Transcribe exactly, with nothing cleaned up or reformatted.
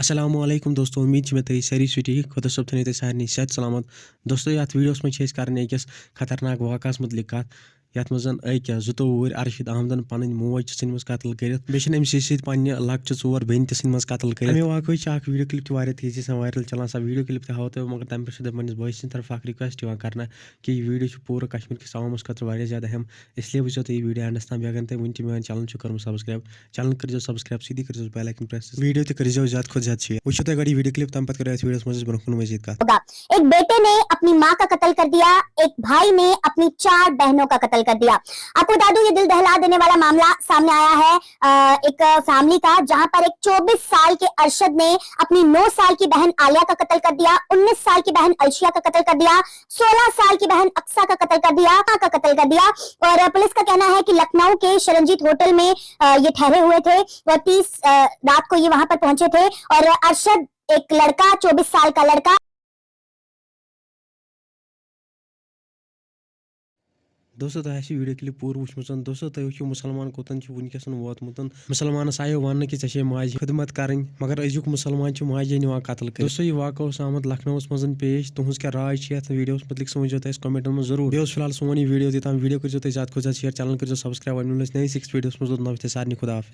السلام علیکم دوستو، امید چھِ مےٚ تُہۍ سٲری چھِو ٹھیٖک۔ خۄدا صٲب تھٲینو تُہۍ سارنٕے صحت سلامت۔ دوستو، یتھ ویڈیوس منٛز چھِ أسۍ کران أکِس خطرناک واقعس متعلق کتھ، یتھ منٛز زن أکۍ زٕتووُہ وُہٕرۍ ارشد احمدن پنٕنۍ موج چھِ ژھٕنمٕژ قتل کٔرِتھ، بیٚیہِ چھِنہٕ أمۍ سٕے سۭتۍ پننہِ لۄکچہِ ژور بیٚنہِ تہِ ژھٕنمٕژ قتل کٔرِتھ۔ امہِ واقعٕچ چھِ اکھ ویڈیو کلپ تہِ واریاہ تیزی سان وائرل چلان، سۄ ویڈیو کلپ تہِ ہاوو تۄہہِ بہٕ، مگر تمہِ پٮ۪ٹھ چھُ تۄہہِ پننِس بٲے سٕنٛدِ طرفہٕ اکھ ریکویسٹ یِوان کرنہٕ کہِ یہِ ویڈیو چھُ پوٗرٕ کشمیر کِس عوامس خٲطرٕ واریاہ زیادٕ اہم، اس لیے وٕچھزیو تُہۍ یہِ ویڈیو اینڈس تام۔ بیٚیہِ اگر نہٕ تۄہہِ وٕنہِ تہِ میون چینل چھُ کوٚرمُت سبسکرایب، چینل کٔرزیو سبسکرایب، سۭتی کٔرزیو بیل آیکن پریس، ویڈیو تہِ کٔرزیو زیادٕ کھۄتہٕ زیادٕ شیئر۔ وٕچھِو تُہۍ گۄڈٕ یہِ ویڈیو کلپ، تمہِ پتہٕ کرو أسۍ ویڈیوس منٛز أسۍ برونٛہہ کُن مزید کتھ۔ ہوگا۔ एक बेटे ने अपनी माँ का कत्ल कर दिया, एक भाई ने अपनी चार बहनों का कत्ल कर दिया। आपको बता दूं, ये दिल दहला देने वाला मामला सामने आया है, अ, एक फैमिली का, जहां पर एक चौबीस साल के अरशद ने अपनी नौ साल की बहन आलिया का कत्ल कर दिया, उन्नीस साल की बहन अलशिया का कत्ल कर दिया, सोलह साल की बहन अक्सा का कत्ल कर दिया, का कत्ल कर दिया। और पुलिस का कहना है कि लखनऊ के शरणजीत होटल में, अ, ये ठहरे हुए थे और तीस, अ, रात को ये वहां पर पहुंचे थे और अरशद, एक लड़का, चौबीस साल का लड़का। دوستو، تۄہہِ آسہِ یہِ ویڈیو کلپ پوٗرٕ وٕچھمٕژ۔ دوستو، تُہۍ وٕچھِو مُسلمان کوٚتَن چھُ وٕنکیٚس ووتمُت۔ مُسلمانَس آیو وننہٕ کہِ ژےٚ چھے ماجہِ خدمت کرٕنۍ، مگر أزیُک مُسلمان چھُ ماجہِ نِوان قتل کٔرِتھ۔ دوستو، یہِ واقعہٕ اوس آمُت لکھنؤَس منٛز پیش۔ تُہنٛز کیٛاہ راے چھِ یتھ ویڈیوَس مُتعلق، سُہ ؤنۍزیو تُہۍ اَسہِ کمنٹن منٛز ضروٗر۔ بیٚیہِ اوس فی الحال سون یہِ ویڈیو یوٚتام۔ ویڈیو کٔرزیو تُہۍ زیادٕ کھۄتہٕ زیادٕ شیئر، چینل کٔرزیو سبسکرایب۔ وۄنۍ مِلو أسۍ نٔیِس أکِس ویڈیوَس منٛز، توٚتام تھٲے سارنٕے خدا حافظ۔